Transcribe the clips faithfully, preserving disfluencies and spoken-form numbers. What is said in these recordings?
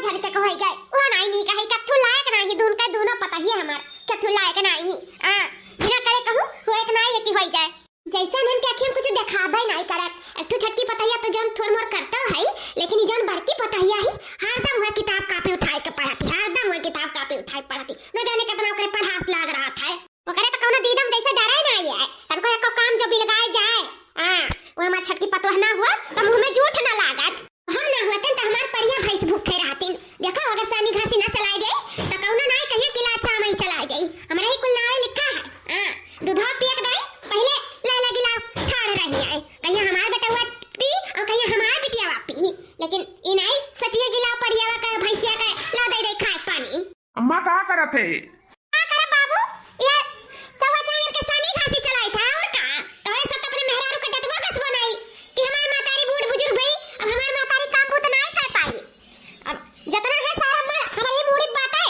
झरी तक होई गए, वो नाई नीक है, कथू लायक नाई है, दून का दूनो पता ही है हमार, कथू लायक नाई है। आ, बिना करे कहूँ, होए के नाई है कि होई जाए। जैसे इनके आँखी में कुछ देखाबे नाई करत। एक ठो छोटकी पतहिया तो जौन थोर मोर करतो है, लेकिन ई जौन बड़की पतहिया है, हरदम वह किताब कापी उठाए के पढ़त है, हरदम वह किताब कापी उठाए के पढ़त है। न जाने कितना ओकरे पढ़ास लाग रहा था। ओकरे तो कौनो दीदम जैसे डरे नाई है, तनको एको काम जो बिलगाए जाए। हाँ, वो हमार छोटकी पतोह ना हुआ, तो मुँह में जूठ ना लागत। हम ना होतन त हमार पड़िया भैंस भूखे रहतिन। देखो, अगर सानी घासी ना चलाए गई, त कौनो नाई कहिए कि ला चा मई चलाए गई। हमरा ही कुल नावे लिखा है। हाँ, दूधवा पिए के दाई, पहिले ले ले गिलास ठाड़ रही है। कहिए हमार बेटवा पी, और कहिए हमार बिटियावा पी। लेकिन ई नाई सचिए गिला पड़ियावा का भैंसिया के ला दे दे खाए पानी। अम्मा, का करत है? का करे बाबू? ये चौवा चांगर के सानी घासी चलाई था, और का? तोहरे सब तो अपने मेहरारू के डटवा बस बनाई कि हमार महतारी बूढ़ बुजुर्ग भई, अब हमार महतारी काम बूत नाई कर पाई। अब जतना है सारा मल हमारे ही बूढ़ी बाटे।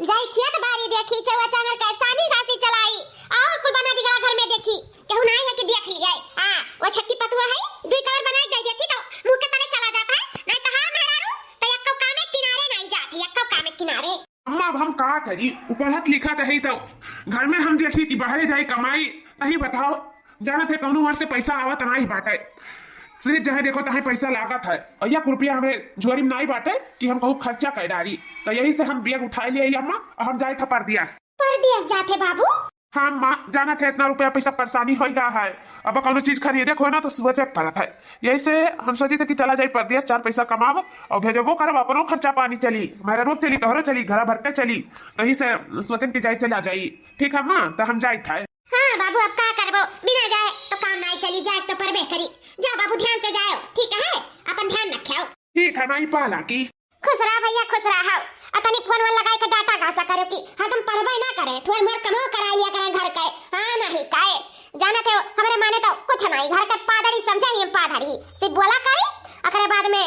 जाई खेत बारी देखी, चौवा चांगर के सानी घासी चलाई, और कुल बना बिगड़ा घर में देखी, केहू नाई है कि देख लिया। हाँ, वो छोटकी पतुआ है, दुई कवर बनाई दे देती तो मुँह के तले चला जाता है, नाई तो हाँ मेहरारू, तो यक्को कामे किनारे नाई जाती, यक्को कामे किनारे। अम्मा, अब हम का करी? उ पढ़त लिखत है तो घर में हम देखी कि बाहरे जाई कमाई, तही बताओ। जानत है कौनो ओर से पैसा आवत नाई बाटे, सिर्फ जहाँ देखो तहाँ पैसा लागत है। और एक रुपया हमें झोरी में नाई बाटे कि हम कहूँ खर्चा कर डारी, तो यही से हम बैग उठाए लिए अम्मा, और हम जाए था परदेस। परदेस जाते बाबू? हाँ अम्मा, जानत है इतना रुपया पैसा परेशानी हो गया है, अब कौनो चीज खरीदे को है ना तो सोचे के पड़त है। यही से हम सोची थे कि चला जाई परदेस, चार पैसा कमाब और भेजबो करब, अपनो खर्चा पानी चली, मेहरारू चली, तोहरो चली, घरा भर के चली। तो यही से सोचन कि जाई, चला जाई। ठीक है माँ, तो हम जाई था। हाँ बाबू, अब का करबो, बिना जाए तो काम नाई चली, जाए तो परबे करी। जा बाबू, ध्यान से जाओ, ठीक है, अपन ध्यान रखियो। ठीक है माई, पाला की। खुश रहा भैया, खुश रहा। अतनी फोन वोन लगाई के डाटा घासा करो कि हरदम पढ़बे ना करे, थोड़ मोर कमो करा लिया करे घर के। हाँ, नहीं काए, जानत हो, हमरे माने तो कुछ नहीं, घर के पादड़ी समझे ही हम पादड़ी। सिर्फ बोला करे, ओकरे बाद में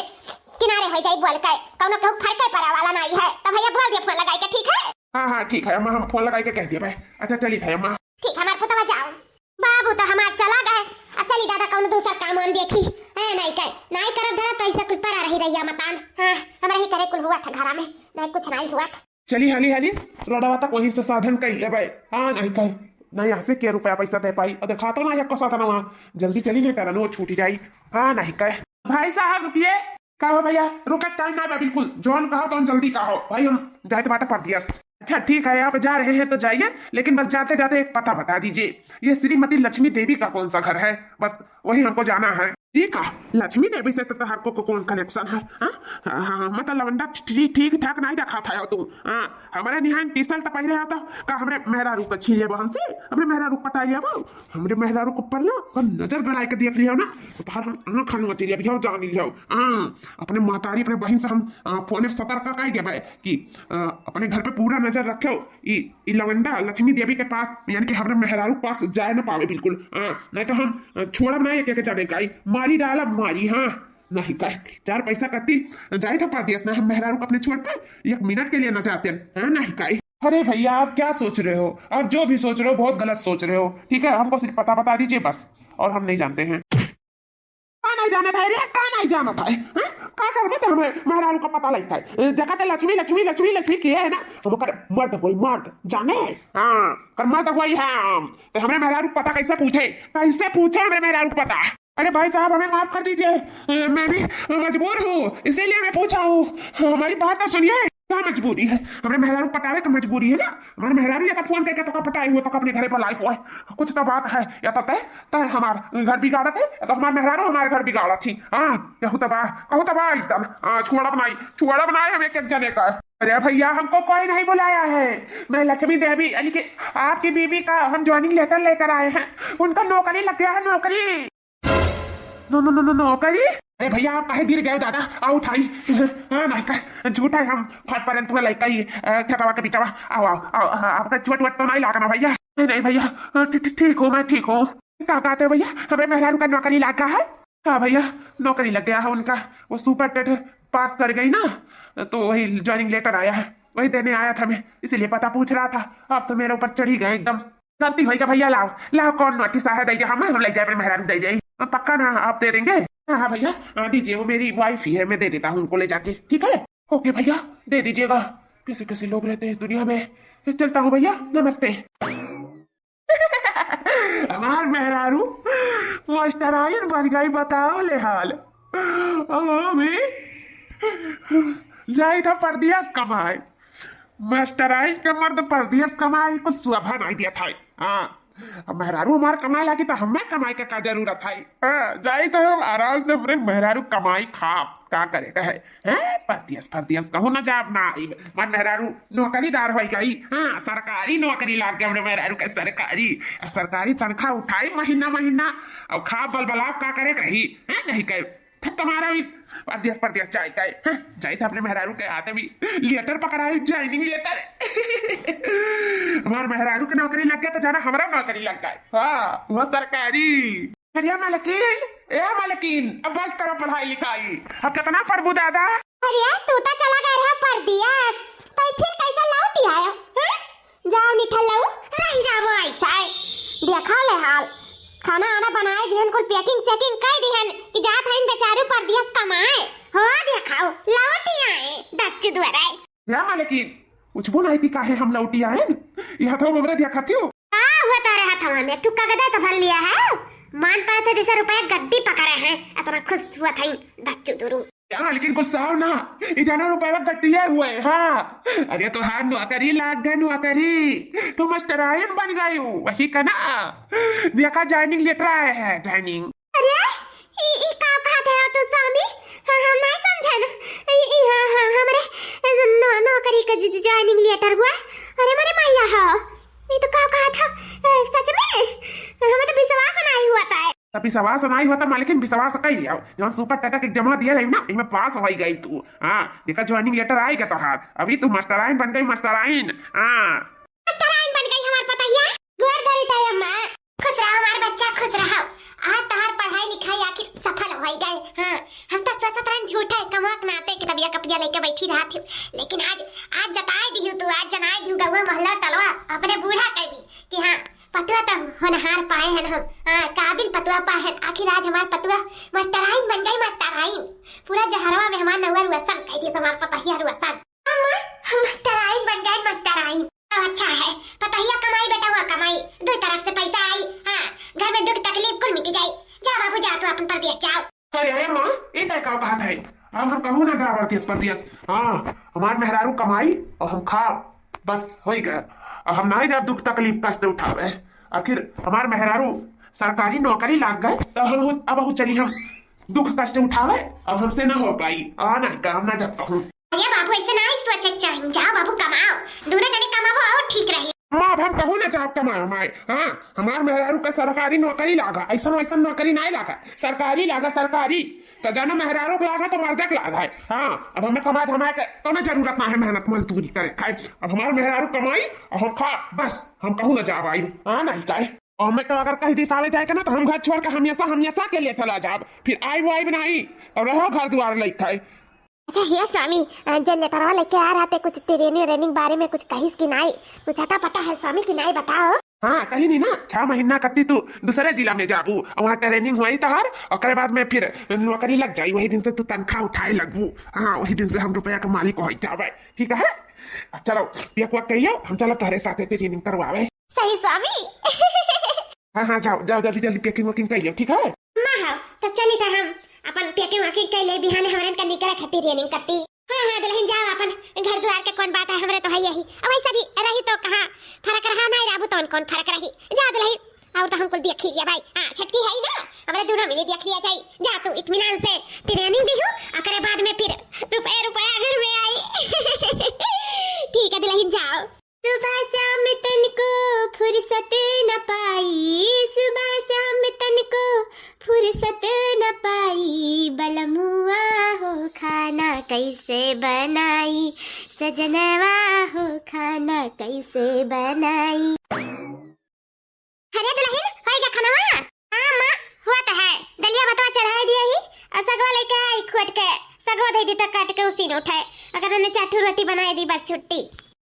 किनारे हो जाई बोल के, कौनो केहू फरके पड़ा वाला नहीं है। तो भैया बोल दिया फोन लगाई के, ठीक है? हाँ, हाँ, ठीक है अम्मा, हम फोन लगाई के कह दिया भाई। अच्छा, चली भाई अम्मा। ठीक, हमार पुतवा जाओ। बाबू तो हमार चला गए। आ चली दादा, कौन दूसर काम हम देखी। ए, नहीं कहे, नहीं करब धरा, तो ऐसे कुल परा रही रहिया मतान। हाँ, हमरा ही करे कुल हुआ था घरा में, नहीं कुछ नहीं हुआ था। चली हाली हाली, रोडवा तक वहीं से साधन कर लेबै। हाँ, नहीं कहे, नहीं यहाँ से के रुपया पैसा दे पाई, और देखा तो ना यक्को साधन वहाँ। जल्दी चली, नहीं टरनो छूट जाई। हाँ, नहीं कहे। भाई साहब रुकिए। का हो भैया, रुके टाइम ना बा बिल्कुल, जौन कहो तौन जल्दी कहो भाई, हम जाए तो बाटे परदेस। अच्छा ठीक है, आप जा रहे हैं तो जाइए, लेकिन बस जाते जाते एक पता बता दीजिए, ये श्रीमती लक्ष्मी देवी का कौन सा घर है, बस वही हमको जाना है। ठीक है, लक्ष्मी देवी से तो तोहार को, को कौन कनेक्शन है? हाँ? हाँ, हाँ, हाँ, मतलब लवंडा ठीक, ठीक ठाक नहीं रखा था तू। हाँ, हमारे निहान टी शर्ट पहने आता का, हमरे मेहरारू का छीन लेबो हमसे, हमरे मेहरारू पटा लेबो, हमरे मेहरारू को पल्ला पर नजर गड़ाए के देख लियो ना, तो तोहार हम आँख नोच लियो, अभी हम जान लियो। हाँ, अपने महतारी, अपने बहिन से हम, आ, फोन सतर्क कर देबे कि, आ, अपने घर पे पूरा नजर रखो। ई, ई लवंडा लक्ष्मी देवी के पास, यानी कि हमरे मेहरारू के पास जाए ना पावे बिल्कुल। हाँ, नहीं तो हम, आ, छोड़ब ना एक, एक जाने का, ई मारी डालब मारी। हाँ, नहीं कहे, चार पैसा कती जाए था परदेस ना, हम मेहरारू को अपने छोड़ के एक मिनट के लिए ना जाते हैं। हाँ, नहीं कहे। अरे भैया, आप क्या सोच रहे हो? आप जो भी सोच रहे हो, बहुत गलत सोच रहे हो। ठीक है, हमको सिर्फ पता बता दीजिए बस, और हम नहीं जानते हैं। का नहीं जानत है रे, का नहीं जानत है? हाँ? का करबे तो हमें मेहरारू का पता लगता है। ए, जगह तो लक्ष्मी, लक्ष्मी, लक्ष्मी, लक्ष्मी किया है ना, हम ओकर मर्द होई, मर्द, जाने? हाँ, कर मर्द होई हम। तो हमें मेहरारू पता कैसे पूछे? कैसे पूछे हमें मेहरारू पता? अरे भाई साहब, हमें माफ कर दीजिए, ए, मैं भी मजबूर हूँ, इसीलिए मैं पूछा हूँ। हमारी बात तो सुनिए। का मजबूरी है? हमरे मेहरारू पटावे का मजबूरी है ना? हमारे मेहरारू या तो फोन करके तो का पटाए हुए, तो का अपने घरे पर लाई हुए। कुछ तो बात है, या तो तय, तय हमार घर बिगाड़त है, या तो हमार मेहरारू हमार घर बिगाड़त थी। हाँ, कहू तबा, कहू तबा ऐसा। हाँ, छोड़ब नहीं, छोड़ब नहीं हम एक एक जने का। अरे भैया, हमको कोई नहीं बुलाया है। मैं लक्ष्मी देवी, यानी कि आपकी बीबी का हम ज्वाइनिंग लेटर लेकर आए हैं। उनका नौकरी लग गया है, नौकरी। नो, नो, नो, नो, नौकरी? अरे भैया, आप काहे गिर गए दादा? आओ उठाई। हाँ, नहीं का, झूठा है हम, फट परंतु लइका ही, अ, खेतवा के बिचवा। आओ, आओ, आओ, हाँ, आपका चोट वोट तो नहीं लागना भैया? नहीं, नहीं भैया, अ, ठी-, ठी-, ठीक हूँ, मैं ठीक हूँ। का कहते हो भैया, हमें मेहरारू का नौकरी लागा है? हाँ भैया, नौकरी लग गया है उनका, वो सुपर टेट पास कर गई ना, तो वही ज्वाइनिंग लेटर आया है, वही देने आया था मैं, इसीलिए पता पूछ रहा था। आप तो मेरे ऊपर चढ़ी गए एकदम। गलती होई गा भैया, लाओ, लाओ, कौन नोटिस है, दे दे, हम, हम ले जाए, अपने मेहरारू दे जाए। हाँ, पक्का ना, आप दे देंगे? हाँ, हाँ भैया, हाँ, दीजिए, वो मेरी वाइफ ही है, मैं दे देता हूँ उनको ले जाके, ठीक है? ओके भैया, दे दीजिएगा। कैसे कैसे लोग रहते हैं इस दुनिया में। चलता हूँ भैया, नमस्ते। हमार मेहरारू मास्टराइन बन गई, बताओ ले हाल। अब हमें जाई था परदेस कमाए। मास्टराइन के मर्द परदेस कमाए, कुछ शोभा नहीं दिया था। हाँ, अब मेहरारू हमार कमाए लागी तो हमें कमाए के का जरूरत है? हाँ, जाई तो हम आराम से अपने मेहरारू कमाई खा, का करे के है? हैं? परदेस, परदेस कहूँ ना जाब ना आइब। हमार मेहरारू नौकरीदार हो गई। हाँ, सरकारी नौकरी लाग गई हमरे मेहरारू के, सरकारी। अब सरकारी तनख्वाह उठाई महीना महीना, अब खा बलबलाब, का करे कही? हैं? नहीं कहे। फिर तुम्हारा भी परदेस, परदेस जाए गए। हाँ, जाए तो अपने मेहरारू के हाथे भी लेटर पकड़ाए, ज्वाइनिंग लेटर। हमार मेहरारू के नौकरी लग गया तो जाना हमारा नौकरी लग गए। हाँ, वो सरकारी। अरे मालकिन, ए मालकिन, अब बस करो पढ़ाई लिखाई। अब कितना पढ़बू दादा? अरे तू तो चला गया रहा परदेस, तो फिर कैसे लौट आयो? हैं? जाओ निठल्लऊ, रही जाबो ऐसा है। देखा ले हाल, खाना आना बनाए दिहन, कुल packing sacking कर दिहन कि जात हइन बेचारू परदेस कमाए। हो देखाओ, लौट आए, दच्चू दुआरे। या मालकिन, पूछबो नहीं कि काहे हम लौटी आएन? यह तो हमरे दिया खाती हो। का हुआ तारे हथवा में? तू कगदे तो भर लिया है। मान पाए थे जैसे रुपया गड्डी पकड़े हैं, इतना खुश हुआ था दच्चू दुरू। या मालकिन, गुस्साओ ना, ई जानो रुपया गड्डिया हुआ है, हाँ। अरे तोहार नौकरी लाग गए, नौकरी। तू मास्टराइन बन गई हो, वही का ना? देखा ज्वाइनिंग लेटर आया है, ज्वाइनिंग। अरे, ई, ई का कहत है तू स्वामी? हाँ, हम नहीं समझन। ई, ई, हाँ, हाँ, हमरे, ए, नौ-, नौकरी के ज-, ज-, ज्वाइनिंग लेटर हुआ। अरे, मरे मैया हो, ई तो का कहत है? ए, सच में? हमें तो विश्वास नहीं हुआ था। तो विश्वास नहीं हुआ था, मालकिन, विश्वास कर लिया। जब सुपर टाटा के एग्जाम दिया रही ना, इनमें पास हो गई तू। हाँ, देखा ज्वाइनिंग लेटर आएगा तोहार। अभी तू मास्टराइन बन गई, मास्टराइन। हाँ। मास्टराइन बन गई हमार पतैया। गोर धरी ताई अम्मा। खुश रहो हमार बच्चा, खुश रहो। आज तहार पढ़ाई लिखाई आखिर सफल होई गए। हाँ, हम तो सोचत रहन झूठा है, कमवा के नाते किताबिया कपिया लेके बैठी रहत हूँ, लेकिन आज, आज जताए दिहू तू, आज जनाए दिहू गौवा मोहल्ला टलवा अपने बूढ़ा के भी कि हाँ, पतुआ तो होनहार पाए हन हम। हाँ, काबिल पतुआ पाए हन। आखिर आज हमार पतुआ मास्टराइन बन गई, मास्टराइन। पूरा जहरवा में हमार नौआ रुआ सन कह दिए, हमार पतहिया रुआ सन। अम्मा, हम मास्टराइन बन गए, मास्टराइन। तो अच्छा है, पतहिया कमाई, बेटवा कमाई, दो तरफ से पैसा आई। हाँ, घर में दुख तकलीफ कुल मिट जाई। जा बाबू, जा तू अपन परदेस जाओ। अरे, अरे माँ, ये तय का बात है? अब हम कहूँ ना जाब परदेस, परदेस। हाँ, हमार मेहरारू कमाई और हम खाब, बस हो ही गया। अब हम नहीं जाब दुख तकलीफ कष्ट उठावे। आखिर हमार मेहरारू सरकारी नौकरी लाग गए, तो हम हो-, अब हो चली हम दुख कष्ट उठावे, अब हमसे ना हो पाई। आ नहीं, काम ना जाब कहूँ। अरे बाबू, ऐसे ना ही सोचे के चाही। जाओ बाबू, कमाओ, दोनों जने कमाओ और ठीक रही। माँ, अब हम कहूँ ना जाब कमाओ माए। हाँ, हमार मेहरारू का सरकारी नौकरी लागा, ऐसन वैसन नौकरी नहीं लागा, सरकारी लागा, सरकारी। तो जानो मेहरारू के लागा तो मर्दे के लागा है। हाँ, अब हमें कमाए धमाए के कोनो जरूरत ना है, मेहनत मजदूरी करे खाए। अब हमार मेहरारू कमाई और हम खा, बस हम कहूँ ना जाब आई। हाँ, नहीं काहे। और मैं तो अगर कहीं दिसावे जाए के ना, तो हम घर छोड़ के हमेशा, हमेशा के लिए चला जाब। फिर आइब, आइब नहीं, तो रहो घर दुआर लइके। अच्छा हे स्वामी, अ, जे लेटरवा लेके आ रहते, कुछ ट्रेनिंग व्रेनिंग बारे में कुछ कहिस कि नाई? कुछ अता पता है स्वामी कि नाई, बताओ। हाँ, कहीं नहीं ना, छह महीना कत्ती तू दूसरे जिला में जाबू, वहाँ ट्रेनिंग हुई तहार, ओकरे बाद में फिर नौकरी लग जाई, वही दिन से तू तनख्वाह उठाए लगबू। हाँ, वही दिन से हम रुपया के मालिक हो जावे, ठीक है? अब चलो, पैक वैक कर लियो, हम चलो तोहरे साथे ट्रेनिंग करवावे। सही स्वामी। हाँ, हाँ, जाओ, जाओ, जल्दी, जल्दी packing वैकिंग कर लियो, ठीक है? माँ हो, तब चली था हम अपन packing वैकिंग कर ले, बिहाने हमरन का निकला खातिर ट्रेनिंग करती। हाँ, हाँ, दुल्हन जाओ, अपन घर दुआर के कौन बात है, हमरे तो है यही। अब ऐसा भी रही तो कहाँ फर्क रहा, ना रहबू तो कौन फर्क रही। जाओ दुल्हन, और तो हम कुल देखी लिया भाई। हाँ, छटकी है ही ना, हमरे दोनों मिली देख लिया जाई। जा तू इत्मीनान से ट्रेनिंग दिहू, ओकरे बाद में फिर रुपया, रुपया घर में आई। ठीक है दुल्हन, जाओ। सुबह शाम तनको फुर्सत न पाई, सुबह शाम तनको फुर्सत न पाई, बलमुआ हो खाना कैसे बनाई, सजनवा हो खाना कैसे बनाई। अरे दुल्हन, होई गा खानवा? हाँ माँ, हुआ तो है। दलिया बतवा चढ़ाई दिया ही, और सगवा लेके आई खोट के, सगवा दे दी तो काट के उसी ने उठाए। अगर ने चार ठो रोटी बनाई दी, बस छुट्टी।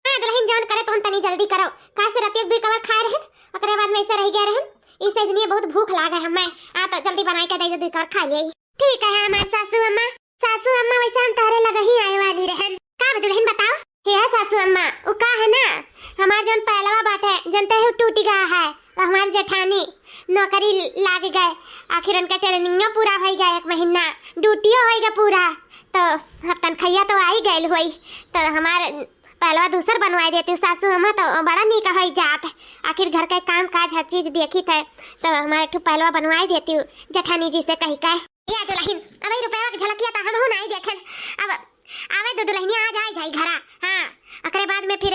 हाँ दुल्हन, जौन करे तौन तनी जल्दी करो, काहे से रतिया दुई कवर खाए रहन, ओकरे बाद में ऐसे रह गया रहन। इस सजनिया बहुत भूख लागे हमें, आ तो जल्दी बनाई के दे दे, दुई कवर खा ले। ठीक है हमार सासू अम्मा। सासू अम्मा, वैसे हम तोहरे लगे ही आए वाली रहन। सासू अम्मा, उ का है ना, हमार जौन पहलवा बाटे, जनते हो, टूटी गया है, तो हमार जेठानी नौकरी लाग गए। आखिर उनका ट्रेनिंगो पूरा होइ गए, एक महीना ड्यूटियो होइ गए पूरा, तो अब तनखैया तो आई गइल होई, तो हमार पहलवा दूसर बनवाई देती सासू अम्मा, तो बड़ा नीक होइ जात। आखिर घर के काम काज हर चीज देखी थे, तो हमार एक ठो पहलवा बनवाई देती जेठानी जी से कही के। या दुलहिन, अब ई रुपया के झलकिया तो हम हो नहीं देखेन। अब आवे दो दुलहिनिया, आज आई जाई घरा। हाँ, ओकरे बाद में फिर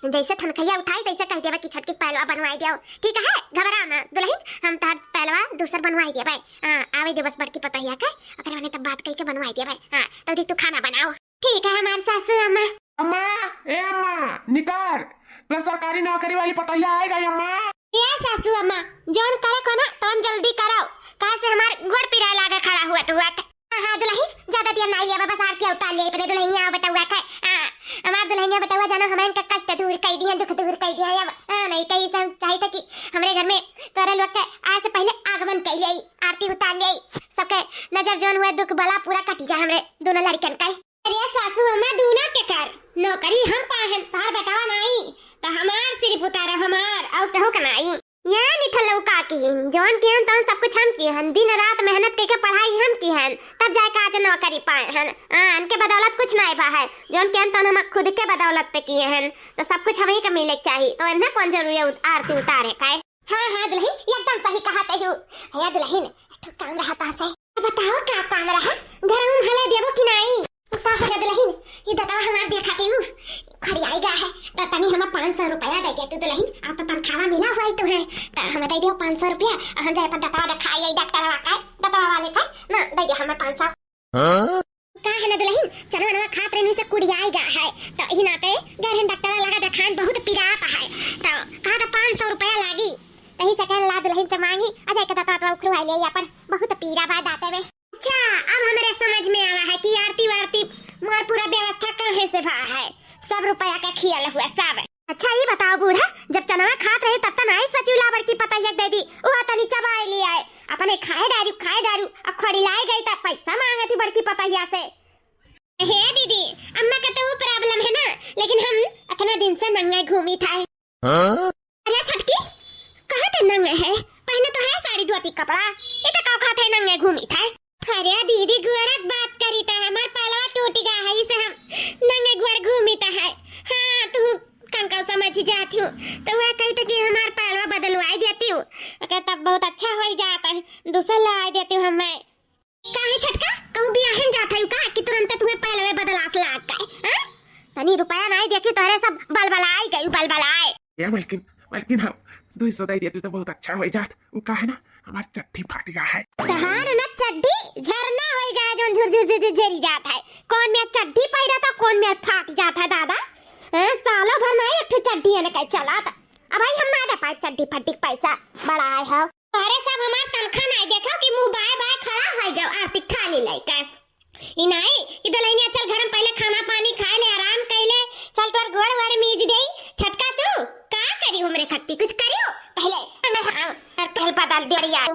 जैसे तनखैया उठाई, तैसे कह देबे कि छोटकी पहलवा बनवाई दियो। ठीक है, घबराओ ना दुलहिन, हम तोहार पहलवा दूसर बनवाई देबे। हाँ, आवे दे बस बड़की पतोहिया के, ओकरे बाद तब बात कइके बनवाई देबे। हाँ, तो दी तू खाना बनाओ। ठीक है हमार सासू अम्मा। अम्मा, ए अम्मा, निकर, तो सरकारी नौकरी वाली पतोहिया आए गई अम्मा। ए सासू अम्मा, जौन करे को ना, तौन जल्दी करो, काहे से हमार गोड़ पिराए लागे खड़ा हुआ तो हुआ। हाँ, हाँ, दुलहिन, ज्यादा देर नाई लेबे, बस आरती उतार ले अपने दुलहिनिया बेटउआ के। हाँ, हमार दुलहिनिया बेटउआ जानो, हमरे इनका कष्ट दूर कइ दिया, दुख दूर कइ दिया। अब, हाँ, नहीं कहीं से हम चाहित कि हमरे घर में तोरे लोग के आए से पहले आगमन कइ ले, आरती उतार ले, सबके नजर जौन हुए दुख बला पूरा कटी जा हमरे दोनों लड़कन का। अरे सासू अम्मा, दूना के कर नौकरी हम पाए हन, तोहार बेटवा नाई, तो हमार सिर्फ उतारो, हमार, और कहू का नाई। या निठल्लऊ का किहिन, जौन किहन तौन सब कुछ हम किहन, दिन रात मेहनत कइके पढ़ाई हम किहन, तब जाके आज नौकरी पाए हन। हाँ, इनके बदौलत कुछ नाई बा है, जौन किहन तौन हम खुद के बदौलत पे किए हन, तो सब कुछ हमही के मिले के चाही, तो इन्हें कौन जरूरी है उत-, आरती उतारे का? हाँ, हाँ दुलहिन, एकदम सही कहत हऊ। या दुलहिन, एक ठो काम रहत से। बताओ का काम रहा? घर में हले देबो कि नाई? का हो जा दुलहिन, ई दतवा हमार देखा ते हूँ, खड़ियाई गा है, तो तनी हमें पाँच सौ रुपया दे दे तू दुलहिन, आप तो तनखावा मिला हुआ ही तो है, तो हमें दे दियो पाँच सौ रुपया, और हम जाए पर दतवा दिखाई आई डॉक्टरवा का, दतवा वाले का, ना दे दियो हमें पाँच सौ। हाँ? का है ना दुलहिन, चनवा नवा खात रहनी से कुड़ियाई गा है, तो इही नाते घर हम डॉक्टर लगा देखान बहुत पिरात है, तो कहा तो पाँच सौ रुपया लागी, तही से कहन ला दुलहिन से मांगी, आ जाए के दतवा तो उखड़वाई ले अपन, बहुत पीरा बा दाते में। अच्छा, अब हमरे समझ में आवा है कि आरती वारती मार पूरा व्यवस्था काहे से भा है, सब रुपया का खियल हुआ सब। अच्छा, ई बताओ बूढ़ा, जब चनवा खात रही तब तो नाई सचिव ला बड़की पतैया के दे दी, वो तनी चबाए ले आए, अपने खाए डारू, खाए डारू, अब खड़ी लाई गई तब पैसा मांगे थी बड़की पतैया से। हे दीदी, अम्मा का तो वो problem है ना, लेकिन हम इतना दिन से नंगे घूमी था। हाँ? अरे छोटकी, कहाँ ते नंगे है? पहने तो है साड़ी धोती कपड़ा, ये तो का खाते नंगे घूमी था। अरे दीदी, गोड़क बात करी था, हमार पैलवा टूट गया है, इसे हम नंगे गोड़ घूमी था है। हाँ, तू कंका समझ जाती हूँ, तो वह कही था कि हमार पैलवा बदलवाई देती हूँ, अगर तब बहुत अच्छा हो ही जाता है, दूसरा लवाई देती हूँ हमें। काहे छटका, कहूँ बियाहन जात हयू का कि तुरंते तुम्हें पैलवे बदलास लाग गए, हाँ? तनी रुपया नाई देखी तोहरे सब बलबलाए गयू, बलबलाए। ए मलकिन, मलकिन, हम दुई सौ दे देती तो बहुत अच्छा हो जात। उ का है ना, हमार चड्ढी फाट गया है। तहार ना चड्ढी झरना होई गया, जौन झुर झुर झुर झुर झरी जात है। कौन में चड्ढी पहिरा था, कौन में फाट जात है दादा। हैं, सालों भर नाई एक ठो चड्ढी है ना कहीं चला था। अब भाई हम ना दे पाए चड्ढी फड्ढी के पैसा, बड़ा आए हो। अरे सब हमार तनखा नाई देखो कि मुंह बाय बाय खड़ा हो जाओ आरती थाली लेके। ई नाई कि दुल्हनिया चल घर में पहले खाना पानी खाए ले, आराम कर ले, चल तोर गोड़ वड़ मीज देई। छटका तू का करी हमरे खत्ती, कुछ करियो पहले। हाँ, पहले बदल दे यार।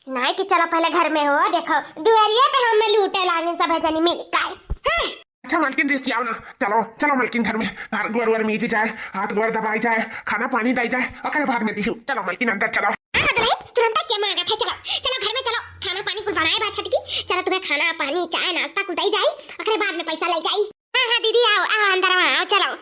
नाई कि चलो पहले घर में हो, देखो दुआरिया पे हमें लूटे लागे सब जनी मिल के। हाँ। अच्छा मलकिन रिसियाओ ना, चलो, चलो मलकिन घर में, हाथ गोड़ वड़ मीजी जाए, हाथ गोड़ दबाई जाए, खाना पानी दाई जाए, ओकरे बाद में दिहू। चलो मलकिन अंदर चलो। हाँ, हाँ, दुल्हन, तुरंत के मांगत है, चलो, चलो घर में चलो, खाना पानी कुल बनाए बा छटकी, चलो तुम्हें खाना पानी चाय नाश्ता कुल दाई जाई, ओकरे बाद में पैसा ले जाई। हाँ, हाँ दीदी आओ, आओ अंदर आओ, चलो।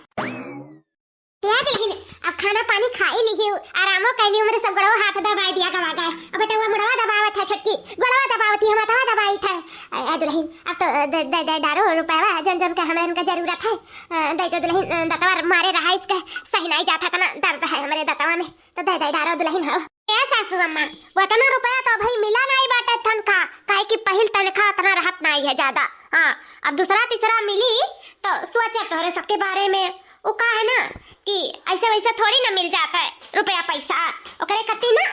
ए दुल्हन, अब खाना पानी खाई लिहियो, आरामो कर लियो, मेरे सब गोड़वा हाथ दबाई दिया गवा गए। अब बेटवा मुड़वा दबावत है छटकी, गोड़वा दबावत है, माथवा दबाई था। ए, ए दुल्हन, अब तो दे, दे, दे डारो रुपया, जन जन के हमें इनका जरूरत है। अ, दे दे दुल्हन, अ, दतवा मारे रहा इसका, सही नहीं जाता, इतना दर्द है हमारे दतवा में, तो दे दे डारो दुल्हन हो। ए सासू अम्मा, वो इतना रुपया तो भाई मिला नहीं बाटे तनखा, काहे कि पहिल तनखा इतना रहत नहीं है ज्यादा। हाँ, अब दूसरा तीसरा मिली तो सोचे तोहरे सबके बारे में। उ का है ना कि ऐसे वैसे थोड़ी ना मिल जाता है रुपया पैसा, ओकरे खातिर ना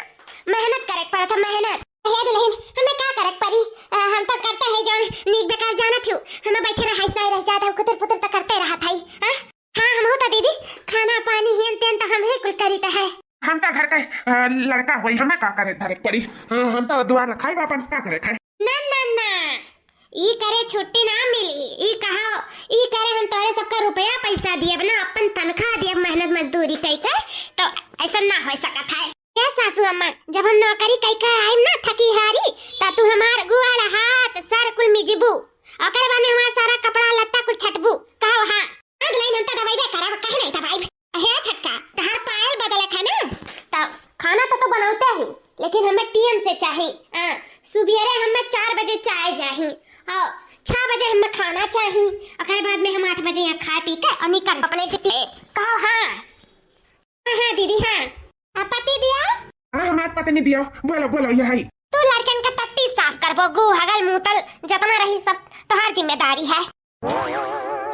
मेहनत करे के पड़त है, मेहनत। हे दुल्हन, हमें का करे के पड़ी? अ, हम तो करते हैं जौन नीक बेकार जानत हूँ, हमें बैठे रहा ऐसा ही रह जाता है, कुतर पुतर तो करते रहत है। हाँ? हाँ, हम हो तो दीदी, खाना पानी हेन तेन तो हम ही कुल करी तो है। हम तो घर के, अ, लड़का होई, हमें का करे धरे के पड़ी? हाँ, हम तो दुआर रखाई बा अपन, का करे खाए? ना, ना, ना, ई करे छुट्टी ना मिली, ई कहो, ई करे हम तोरे सबका रुपया पैसा दियब ना, अपन तनख्वाह दियब मेहनत मजदूरी कई के, तो ऐसा ना हो सकत है। ए सासू अम्मा, जब हम नौकरी कई के आइम ना थकी हारी, त तू हमार गोड़ हाथ सर कुल मिजबू, ओकरे बाद में हमार सारा कपड़ा लत्ता कुल छटबू। कहो हाँ। हाँ दुलहिन, हम तो दबाइबे करब, काहे नहीं दबाइब? हे छटका, तहार पायल बदले के है ना, तो खाना तो तू बनावते ही, लेकिन हमें टीएम से चाही। हाँ, सुबेरे हमें चार बजे चाय चाही, और छह बजे हमें खाना चाही, ओकरे बाद में हम आठ बजे यहाँ खाए पी के और निकल अपने ड्यूटी। कहो हाँ। हाँ, हाँ दीदी, हाँ। आ पति दिया? हाँ, हमार पत्नी दिया। बोलो, बोलो, यही। तू लड़कन का टट्टी साफ करबो, गू, हगल, मूतल, जतना रही सब तोहार जिम्मेदारी है।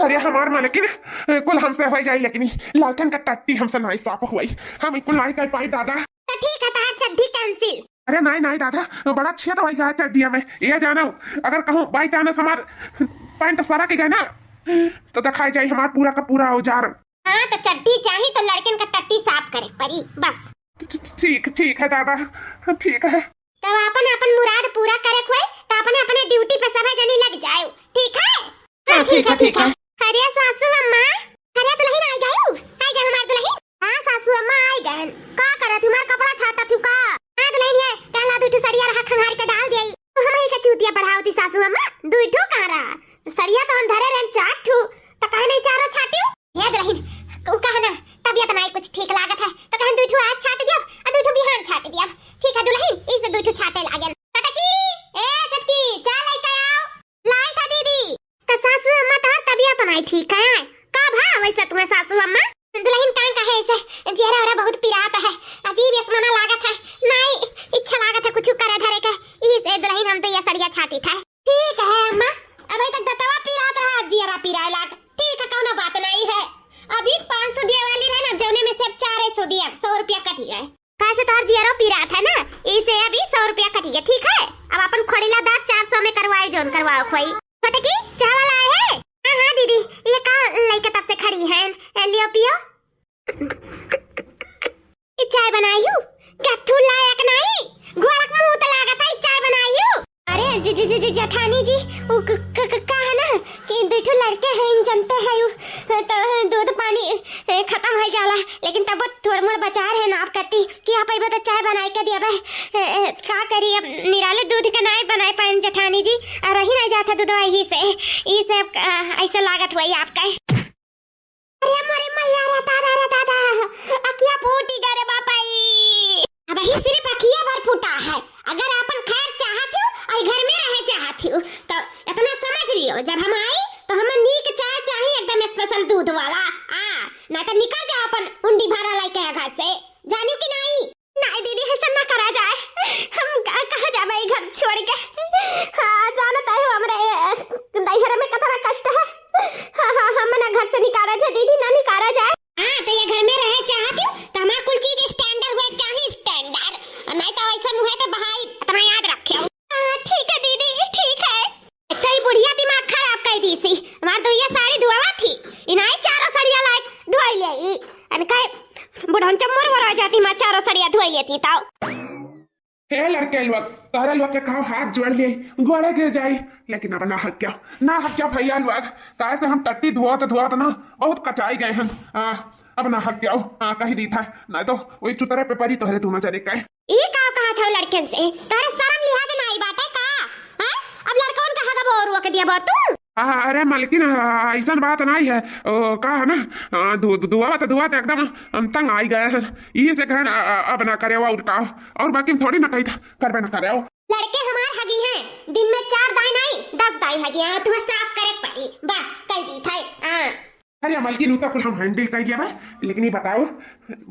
अरे हमार मालकिन, कुल हमसे हो जाई, लेकिन लड़कन का टट्टी हमसे नाई साफ हुई, हम कुल नाई कर पाई दादा। तो ठीक है, तोहार चड्ढी cancel। अरे नाई, नाई दादा, बड़ा छेद होई गया चड्ढिया में, ये जानो, अगर कहूँ by chance हमार पैंट सरक गए ना, तो दिखाई जाई हमार पूरा का पूरा औजार। हाँ, तो चड्ढी चाही तो लड़कन का टट्टी साफ करे पड़ी, बस। ठी-, ठी-, ठीक, ठीक है दादा, ठीक है। तब आपन, आपन मुराद पूरा करे के होई, तो अपने, अपने ड्यूटी पे सभे जनी लग जाए, ठीक है? हाँ, ठीक है, ठीक है। अरे सासू अम्मा, अरे दुलहिन आई गयू, आई गए हमार दुलहिन। हाँ सासू अम्मा आई गए। का करत हमार कपड़ा छाटत हूँ का? हाँ दुलहिन, ये कहला दुई ठो सड़िया रहा, खंगार के डाल दिया। हम ही का चूतिया बढ़ाओ थी सासू अम्मा, दुई ठो कहाँ रहा? सड़िया तो हम धरे रहन चार ठो, तो काहे नहीं चारों छाटियो? हे दुलहिन, उ कहे ना, तबियत नाई कुछ ठीक लागत है, तो कहन दुई ठो आज छाट दियब, आ दुई ठो बिहान छाट दियब। ठीक है दुलहिन, इसे दुई ठो छाटे लागेन। छोटकी, ए छोटकी, जा लइके आओ। लाई था दीदी। तो सासू अम्मा, तोहार तबियत नाई ठीक है? का भा वैसे तुम्हें सासू अम्मा? दुलहिन, काहे कहे ऐसे? जियरा ओरा बहुत पिरात है, अजीब यसमाना लागत है, नाई इच्छा लागत है कुछ करे धरे के। इसे दुलहिन, हम तो ये सड़िया छाटी था। ठीक है अम्मा, अबे तक दतवा पिरात रहा, जियरा पिराए लाग। ठीक है, कौनो बात नहीं है। अभी पाँच सौ दिया वाली रहे ना, जौने में से अब चार सौ दिया, सौ रुपया कट गए। काहे से तोहर जियरो पिरात है ना, इसे अभी सौ रुपया कट गए, ठीक है? अब अपन खोड़ीला दाँत चार सौ में करवाए, जौन करवाओ खोई। छोटकी, चाय वाला आए है? हाँ, हाँ दीदी, ये का लइके तब से खड़ी हैं? ए, लियो पियो। ई चाय बनायू? कथू लायक नाई, घोड़क मुंह तो लागत है, चाय बनायू? अरे जी, जी, जी, जी, जेठानी जी, वो क-, क-, क-, का है ना कि दू ठो लड़के हैं, जनते हैं, वो तो दूध पानी, ए, खत्म हो जाला, लेकिन तब थोड़ मोड़ बचा रहे ना आप कती कि आप अइबे तो चाय बनाई के दियबे। ए, ए, का करी, अब निराले दूध के नाई बनाए पाएन जेठानी जी, और रही नहीं जाता दूधवा, यही से, यही से अब, अ, ऐसे लागत हुआ आपका। अरे मोरे मैया रे दादा रे दादा, अखिया फूटी गए रे बापाई। अब ही सिर्फ अखिया भर फूटा है। अगर आपन खैर चाहत हो और घर में रहे चाहत हो, तो इतना समझ लियो, जब हम आई तो हमें नीक चाय चाहिए, एकदम special दूध वाला। आ, ना तो निकल जाओ अपन उंडी भारा लेके घर से, जानियो कि नहीं? नहीं दीदी, ऐसा ना करा जाए। हम का-, कहाँ जाबे ई घर छोड़ के? हाँ, जानत है हो हमरे, अ, नैहर में कितना कष्ट है। हाँ, हाँ, हम ना घर से निकाला जाए दीदी, ना निकाला जाए। हाँ, तो ये घर में रहे चाहत हो, तो हमार कुल चीज standard हुए चाही, standard। और नहीं तो ऐसा मुँह पे बहाई, इतना याद रखे हो। हाँ, ठीक है दीदी, ठीक है। अच्छा, ई बुढ़िया दिमाग खराब कर दी सी। हमार दुइया साड़ी धुआवा थी, इनाई चारों सड़िया लायक धोई ले ई। अन कहे बुढ़न चम्मर वरा जाती, माँ चारों सड़िया धोई लेती ताऊ। हे लड़के लोग, तोहरा लोग के कहो हाथ जोड़ ले, गोड़े गिर जाई, लेकिन अब ना हक्या, ना हक्या भैया लोग, काहे से हम टट्टी धोत धोत ना बहुत कचाई गए हैं। आ, अब ना हक्या, आ, कही दी था, ना तो वही चुतरे पे परी तोहरे दोनों जने के। ई का कहत हौ लड़कन से? तोहरे शरम लिहाज नाई बाटे का? हैं? अब लड़कवन का हगबो रोक दिया बा तू? आ, अरे मलकिन, आ, अइसन बात नाई है। ओ, का है ना, आ, दु-, दु-, दुआवत, दुआवत एकदम हम तंग आई गए हैं। इही से कहन, आ, आ, अब ना करे और का। और बाकी हम थोड़ी ना कही था, करबे ना करे। लड़के हमार हगी हैं, दिन में चार दाई नाई, दस दाई हगी हैं, तुम्हें साफ करे पड़ी, बस, कह दी था। हाँ। अरे मलकिन, उ तो कुल हम handle कर लिया बा, लेकिन ये बताओ,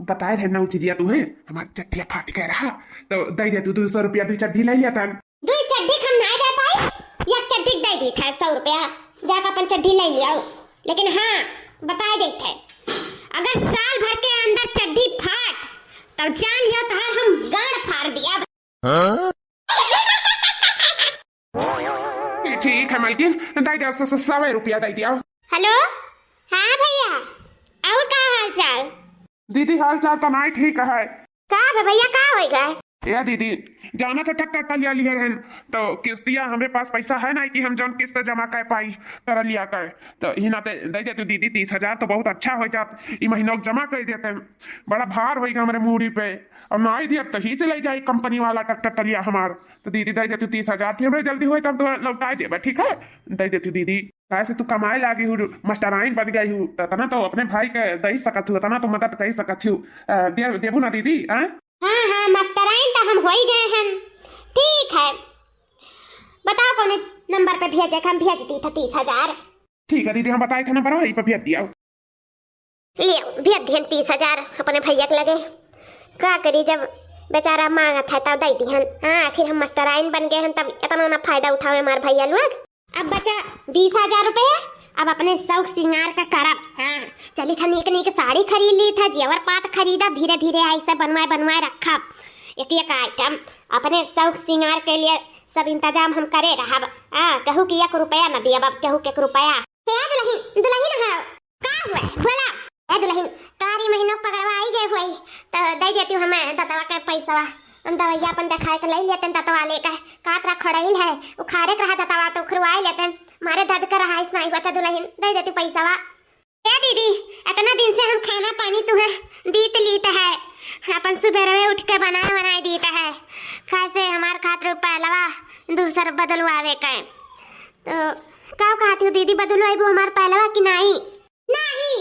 बताए रहे ना उ चीजिया तुम्हें, हमार चड्ढिया फाट गया रहा, तो दे दे तू दो सौ रुपया, दो चड्ढी ले लिया था। दो चड्ढी हम ना दे पाई, एक चड्ढी दे दी था सौ रुपया, जाकर अपन चड्ढी ले लिया। लेकिन हाँ, बताए दे थे, अगर साल भर के अंदर चड्ढी फाट, तब जान लियो तोहार हम गांड फाड़ दिया। हाँ? ठीक है मलकिन, दे दिया, स-, स-, सौ रुपया दे दिया। हेलो, हाँ भैया, और का हाल चाल? दीदी, हाल चाल तो नाई ठीक है। का बे भैया, का होई गए? ए दीदी, जाना तो ट्रैक्टर ट्राली लिहे रहन, तो किस्तिया हमरे पास पैसा है ना कि हम जौन किस्त जमा कर पाई ट्रालिया का। तो ही नाते दे देतू दीदी, तीस हजार तो बहुत अच्छा हो जात, ई महीनों जमा कर देते हैं, बड़ा भार होइगा हमरे मूड़ी पे। और नाई दिया तो ही चले जाई कंपनी वाला ट्रैक्टर ट्रालिया हमार। तो दीदी दे देतू तीस हजार, फिर हमरे जल्दी होई तब तो लौटाए देबे, ठीक है? दे देतू दीदी, काहे से तू कमाए लागी हूँ, मास्टराइन बन गई हूँ, तो इतना तो अपने भाई के दे सकत हूँ, इतना तो मदद कर सकत हूँ। अ, दे, देबू ना दीदी, हाँ? हाँ, हाँ, मास्टराइन तो हम हो ही गए हैं। ठीक है, बताओ कौन नंबर पे भेजे, हम भेज दी था तीस हजार। ठीक है दीदी, हम बताए थे नंबर, वही पे भेज दिया। ले, भेज दिहन तीस हजार अपने भैया के लगे। का करी, जब बेचारा मांगत है तब दे दिहन। हाँ, आखिर हम मास्टराइन बन गए हैं, तब इतना ना फायदा उठावे हमार भैया लोग। अब बचा बीस हजार रुपया, अब अपने शौक सिंगार का करब। हाँ, चली था नीक नीक साड़ी खरीद ली था, जेवर पात खरीदा, धीरे धीरे ऐसे बनवाए बनवाए रखब एक एक आइटम। अपने शौक सिंगार के लिए सब इंतजाम हम करे रहब। हाँ, केहू के एक रुपया न दियब, अब केहू के एक रुपया। हे दुलहिन, दुलहिन हो, का हुआ? बोला। ए दुलहिन, तारी महीनों पगड़वा आई गए हुई, तो दे देती हूँ हमें दतवा के पैसवा। हम दवाइया अपन दिखाए के ले लेते हैं दतवा लेकर। कातरा खड़ाइल है, उखाड़े के रहा दतवा तो उखरवाए लेते हैं। मारे दर्द कर रहा है, इस नहीं हुआ था दुलहिन, दे देती पैसवा। ए दीदी, इतना दिन से हम खाना पानी तुम्हें दीत लीत है, अपन सुबह उठ के बनाए बनाए दीत है, कैसे हमार खातिर पहलवा दूसर बदलवावे के। तो का कहती हूँ दीदी, बदलवाइबू हमार पहलवा कि नहीं? नहीं,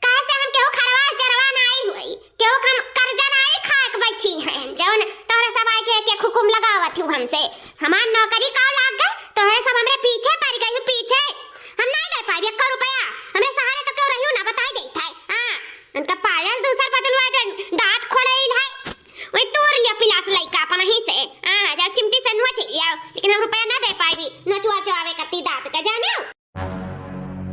कैसे हम केहू खरवा चरवा नाई हुई, केहू हम कर्जा नाई खाए के बैठी हैं, जौन तोहरे सब आए के, के हुकुम लगावत हूँ हमसे। हमार नौकरी का लाग गए, तोहरे सब हमरे पीछे पड़ गई हो, पीछे। हम नाई दे पाइब एको रुपया, हमरे सहारे तो केहू रहियो ना, बताई देत है। हाँ, उनका पायल दूसर बदलवा दे, दांत खोड़ेल है, वही तोड़ लिया पिलास लइका अपन ही से। हाँ, जाओ चिमटी से नोच लिया, लेकिन हम रुपया ना दे पाइबी, नोचवा चोआवे कत्ती दांत के, जाने।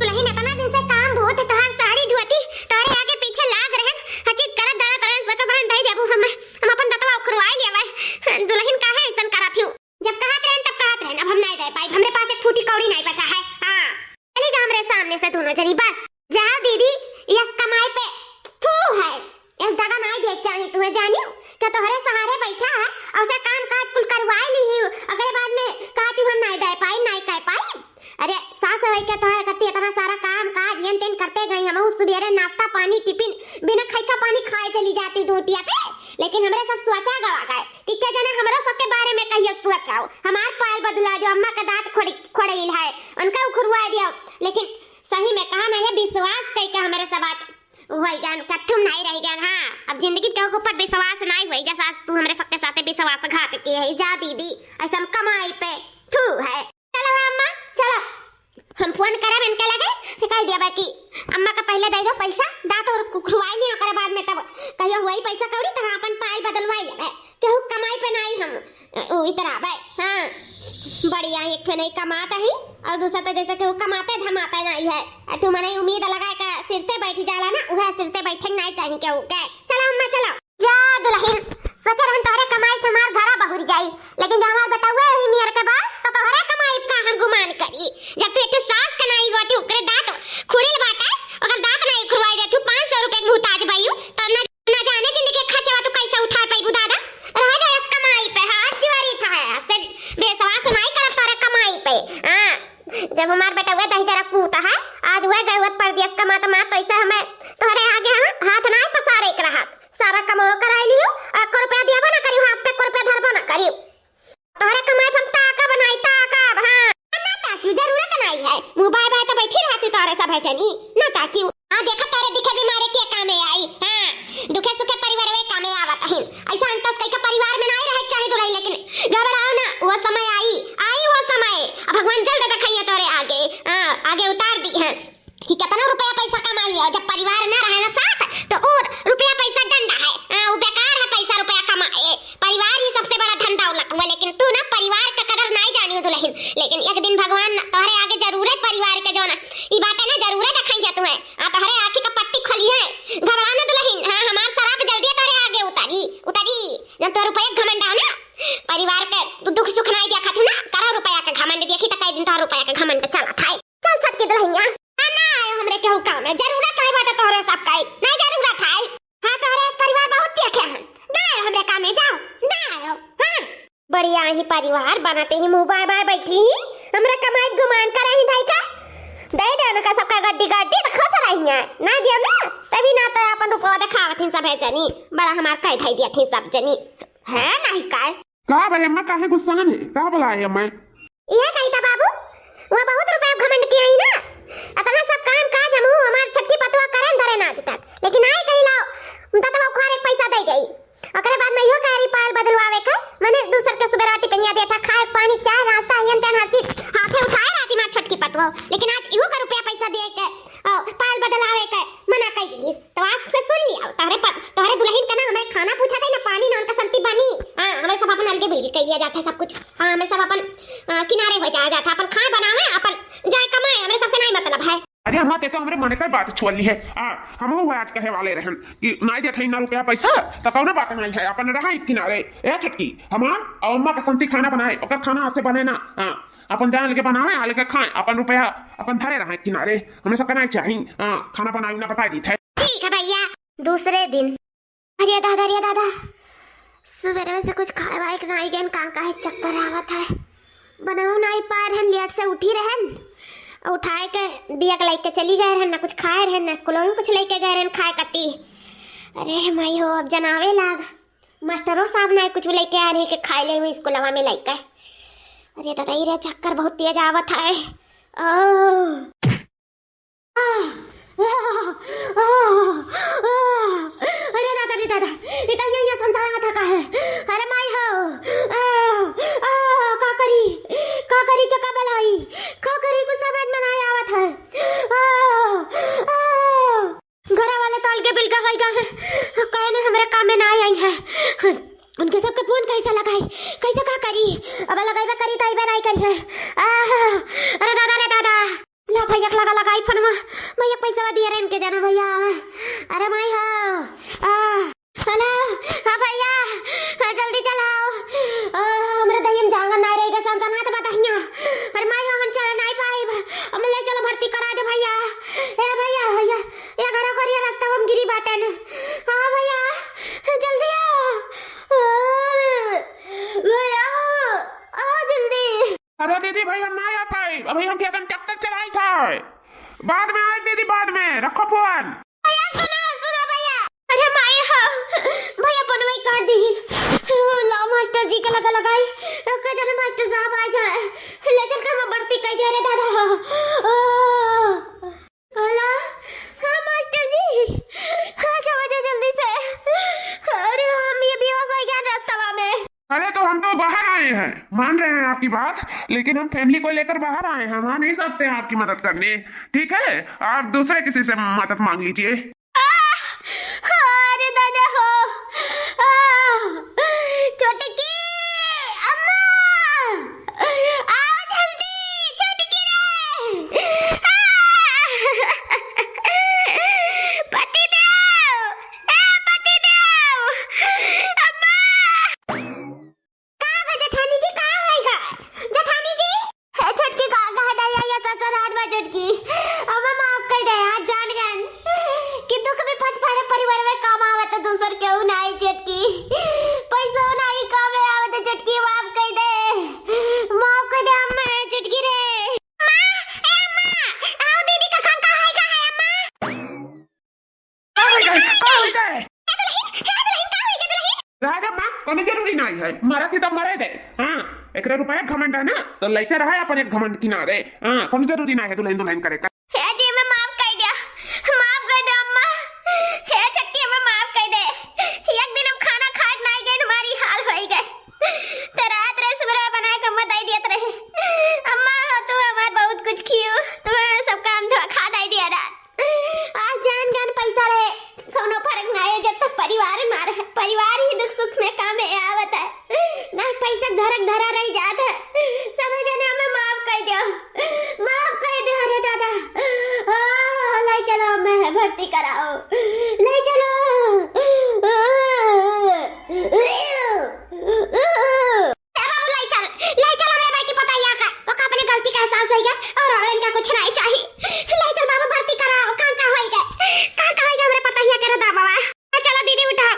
दुलहिन, इतना दिन से काम बहुत है, तोहार साड़ी धोती, तोहरे आगे पीछे लाग रहन, हर चीज करत धरत रहन, सोचत रहन, दे देबू हम, हम अपन दतवा उखरवाई लेवे। दुलहिन, काहे ऐसन करत हूँ? जब कहत रहन, तब कहत रहन, अब हम नहीं दे पाई, हमरे पास एक फूटी कौड़ी नहीं बचा है। हाँ, चली जा हमरे सामने से दोनों जनी, बस। जाओ दीदी, यस कमाई पे थू है। यस दगा नाई देख चाही तुम्हें, जानियो? क्या तोहरे सहारे बैठा है, और से काम काज कुल करवाई ली हूँ, अगले बाद में कहती हूँ हम नाई दे पाई, नाई कह पाई। अरे सास है क्या तोहरे कत्ती इतना सारा काम काज येन तेन करते गई, हम उस सुबेरे नाश्ता पानी टिफिन बिना खैका पानी खाए चली जाती ड्यूटिया पे, लेकिन हमरे सब सोचा गवा गए कि के जने हमरो सबके बारे में कहियो सोचाओ। हमार पायल बदला जो अम्मा के दांत खोड़ी, खोड़ेल है, उनका उखुरवा दियो, लेकिन सही में कहा ना, ये विश्वास कई के हमरे सब आज वही जान कथुम नहीं रह गया। हाँ, अब जिंदगी के ऊपर विश्वास नहीं हुई, जैसा आज तू हमरे सबके साथे विश्वासघात किए है। जा दीदी, ऐसा हम कमाई पे थू है। चलो अम्मा, चलो, हम फोन करब इनके लगे, फिर कह दिया कि अम्मा का पहले दे दो पैसा, दांत और खुरवाई नहीं, ओकरे बाद में तब कहियो हुई पैसा कौड़ी तो हम अपन पायल बदलवाई लेबे। केहू कमाई पे नहीं हम, अ, उ इतराबे। हाँ, बढ़िया, एक ठे नहीं कमात ही, और दूसरा तो जैसे केहू कमाते धमाते नहीं है। अ, तू मने उम्मीद लगाए का सिरते बैठ जाला ना, उहे सिरते बैठे नहीं चाहिए केहू के। चलो अम्मा, चलो। जा दुलहिन, सोचे रहन तोहरे कमाई से हमार घरा बहुर जाई, लेकिन जब हमार बेटउए ही नियर के बा, तो तोहरे कमाई का हम गुमान करी। जब तू एक ठे सास के नाई होती, ओकरे दांत खुड़िल बाटे, ओकर दांत नाई खुरवाई दे, तू पाँच सौ रुपए के मुहताज बायू, तो न, न जाने जिंदगी के खर्चवा तू कैसे उठा पाईबू दादा। रह जा इस कमाई पे, हाथ जोड़ी था है, आपसे बेसवास नाई करब तोहरे कमाई पे। हाँ, जब हमार बेटउए दही जरा पूत है, आज वह गए हुए परदेस कमात मात, कैसे हमें तोहरे आगे हम हाथ नाई पसारे के रहत। सारा कमाओ कराई लियो, एको रुपया दियाबो ना करियो, हाथ पे एको रुपया धरबो ना करियो। तोहरे कमाई पे हम ताकब नाई, ताकब, हाँ। ना ताकियो, जरूरत नाई है। मुँह बाय बाय तो बैठी रहती तोहरे सब है जनी। ना ताकियो। हाँ, देखा तोहरे दिखे बीमारे के कामे आई। हाँ, दुखे सुखे परिवार में कामे आवत हिन। ऐसा अंतस कई के परिवार में नाई रहे चाहे दुलही, लेकिन घबराओ ना, वो समय आई, आई वो समय। अब भगवान जल्द दिखाइए तोहरे आगे। हाँ, आगे उतार दी है। कि कितना रुपया पैसा कमा लिया, जब परिवार ना रहे ना साथ, तो और रुपया पैसा डंडा है। हाँ, वो बेकार है पैसा रुपया कमाए, परिवार ही सबसे बड़ा धंधा उलक हुआ। लेकिन तू ना परिवार का कदर नहीं जानी हो दुलहिन, लेकिन एक दिन भगवान तोहरे आगे जरूरे परिवार के जो ना, ई बातें ना जरूरे दिखाई है तुम्हें। आ, तोहरे आँखी का पट्टी खोली है, घबरा ना दुलहिन। हाँ, हमार शराब जल्दी तोहरे आगे उतारी, उतारी। जब तो रुपया घमंड है ना, परिवार के दु-, दुख सुख नहीं देखा तू ना, करो रुपया का घमंड, देखी तो कई दिन तोहर रुपया का घमंड चला था। चल छटकी दुलहिनिया, आ ना आयो हमरे केहू काम में, जरूरत है बाटे तोहरे सब काई, नहीं जरूरत है। हाँ, तोहरे इस परिवार बहुत देखे हैं, ना आयो हमरे काम में, जाओ, ना आयो। यही परिवार बनाते ही मुँह बाय बाय बैठी ही, हमरा कमाई गुमान करे ही धाई का। दे दे उनका सबका गड्डी गड्डी तो खुश रही है, ना दियो ना, तभी ना तो अपन रुपवा देखावत ही सब है जनी, बड़ा हमार कह धाई दिया थी सब जनी, है नहीं काय। का भरे अम्मा, काहे गुस्सान है? का बोला है अम्मा? यह कही था बाबू, वह बहुत रुपया घमंड किया ही ना, अतना सब काम काज हमहू हमार छोटकी पतुआ करे न धरे ना आज तक, लेकिन आई कही लाओ, दतवा उखाड़ एक पैसा दे गई। ओकरे बाद में इहो कह रही पायल बदलवावे के, मने दूसर के सुबेरा टिफिनिया देता, खाए पानी, चाय, नाश्ता, यन तेन हर चीज हाथे उठाए रहती मार छोटकी पतुआ, लेकिन आज इहो का रुपया पैसा दिए के, अ, पायल बदलावे के मना कई दिहिस। तो आज से सुन लिया, तोहरे प-, तोहरे दुल्हन का ना हमरे खाना पूछा जाए, ना पानी, ना उनका संती बनी। हाँ, हमरे सब अपन अलगे बिलगे कह लिया जाता है सब कुछ। हाँ, हमरे सब अपन, अ, किनारे हो जाया जाता है, अपन खाए बनावे, अपन जाए कमाए, हमरे सबसे नहीं मतलब है। अरे अम्मा, ते तो हमरे मन के बात छुअली है। आ, हमहू आज कहे वाले रहन कि नाई देत है ना रुपया पैसा, तो कौनो बात नहीं है, अपन रहा एक किनारे। ए छोटकी, हमार और अम्मा का संती खाना बनाए, ओकर खाना ऐसे बने ना। हाँ, अपन जान लेके बनावे, आ लेके खाए, अपन रुपया अपन धरे रहा एक किनारे। हमें सबका नहीं चाहिए। हाँ, खाना बनाए ना बताई दी थे। ठीक है भैया। दूसरे दिन। अरे दादा, अरे दादा, सुबेरे से कुछ खाए वाए के नाई गएन, कान काहे चक्कर आवत है, बनाऊ नाई पाए रहन, लेट से उठी रहन, उठाए के बिया के लेके चली गए रहन, ना कुछ खाए रहन, ना स्कूल में कुछ लेके गए रहन खाए कती। अरे माई हो, अब जनावे लाग, मास्टरो साहब ना कुछ लेके आ रहे के खाए ले हुए स्कूलवा में लेके। अरे दादा, ये रे चक्कर बहुत तेज आवत है। ओ। अरे दादा रे दादा, ई त यहाँ, यहाँ संसार में थका है। अरे माई हो, आ, आ, का करी, का करी, के का बलाई, का करी, कुछ समझ में नहीं आवत है। आ, आ, घरा वाले तो अलगे बिलगे होई गए हैं, कहे ने हमरे काम में ना आई है। उनके सबके फोन कैसे लगाई, कैसे का करी, अब लगाई बा करी तो आई बा नहीं करी है। आ, अरे दादा रे दादा, ला भैया के लगा लगाई फोनवा। भैया पैसा दिया रे इनके जाना भैया आवे। अरे माई हो। आ, हेलो। हाँ भैया, हाँ, जल्दी चलाओ। आ, हमरे दहिया में जांगर ना रहेगा, संतन हाथ बताइया। अरे माई हो, हम चला नहीं पाइब। हम ले चलो भर्ती करा दे भैया। ए भैया, भैया, ये घरों करिया रास्ता हम गिरी बाटन। हाँ भैया, जल्दी आओ। आ, भैया, आ जल्दी। अरे दीदी भाई, हम ना आ पाए, अभी हम खेतन ट्रैक्टर चलाई था। बाद में आए दीदी, बाद में, रखो फोन। भैया सुनो, सुनो भैया। अरे माई हो, भैया फोनवा काट दी। ला मास्टर जी के लगा लगाई, ओके जाने मास्टर साहब आ जाए, ले चल के हम भर्ती कर दिया रे दादा। ओ, हेलो, हाँ मास्टर जी, आ जाओ, आ जाओ जल्दी से। अरे हम ये बेहोश हो गया रास्ता में। अरे तो हम तो बाहर आए हैं, मान रहे हैं आपकी बात, लेकिन हम फैमिली को लेकर बाहर आए हैं, हम आ नहीं सकते हैं आपकी मदद करने। ठीक है, आप दूसरे किसी से मदद मांग लीजिए। आह! अरे दादा हो। आह! छोटकी अम्मा, आओ जल्दी, छोटकी रे। आह! पति देव, ए पति देव, अम्मा। का बा जेठानी जी, का होइगा? जेठानी जी, हे छोटकी, का कह दे या, या ससुराल में छोटकी, हमें माफ कर दे, आज जान गन कि दुख विपत पड़े परिवार में काम आवत दूसर केहू नाई छोटकी, पैसो नाई काम आवत छोटकी, माफ कर दे, माफ कर दे अम्मा, छोटकी रे। अम्मा, ए अम्मा, आओ दीदी का खान का है, का है अम्मा? का होई गए? का होई गए? हे दुल्हन, हे दुल्हन, का होई गए दुल्हन? राजा माँ, कोनो जरूरी नहीं है, मरत ही तो मरे दे। हाँ, एकरे रुपया घमंड है ना, तो लइके रहे अपन एक घमंड किनारे। हाँ, कोनो जरूरी नहीं है दुल्हन दुल्हन करे का। हे जी, हमें माफ कर दिया, माफ कर दे अम्मा। हे छोटकी, हमें माफ कर दे। एक दिन हम खाना खाए नहीं गए, हमारी हाल होई गए। तो रात रे सुबह बनाए के अम्मा दे दियत रहे। अम्मा, तू हमार बहुत कुछ खियो, तू हमार सब काम धोखा दे दिया रात। आज जान जान पैसा रहे, कौनो फर्क ना है, जब तक परिवार मार है, परिवार ही दुख सुख में काम में आवत है। ना पैसा धरक धरा रह जात है। सब जने हमें माफ कर दो, माफ कर दो। अरे दादा, ओ, ले चलो, हमें भर्ती कराओ, ले चलो। ए बाबू, ले चल, ले चल हमरे बड़की पतैया का। ओका अपनी गलती का एहसास होइगा और, और इनका कुछ नहीं चाहिए। ले चल बाबू, भर्ती कराओ। का का होइगा, का का होइगा हमरे पतैया के रे दामावा। हाँ, चलो दीदी, उठाओ,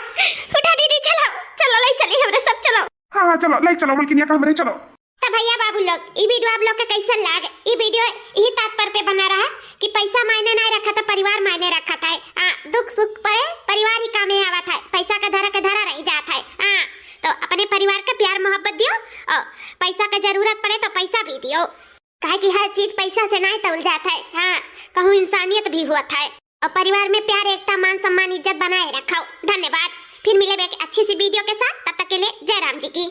उठा दीदी, चलो, चलो, ले चली हमरे सब, चलो। हाँ, हाँ, चलो। ले चलो मलकिनिया का हमरे चलो। तो भैया बाबू लोग, ई video आप लोग के कैसन लाग? ई video यही तात्पर्य पे बना रहा कि पैसा मायने नहीं रखत है, परिवार मायने रखत है। हाँ, दुख सुख पड़े, परिवार ही कामे आवत है, पैसा का धरा के धरा रह जात है। हाँ, तो अपने परिवार के प्यार मोहब्बत दियो और पैसा का जरूरत पड़े तो पैसा भी दियो, काहे कि हर चीज पैसा से नहीं तौल जात है। हाँ, कहूँ इंसानियत भी हुआ है। और परिवार में प्यार, एकता, मान सम्मान, इज्जत बनाए रखो। धन्यवाद, फिर मिले एक अच्छी सी video के साथ, तब तक के लिए जय राम जी की।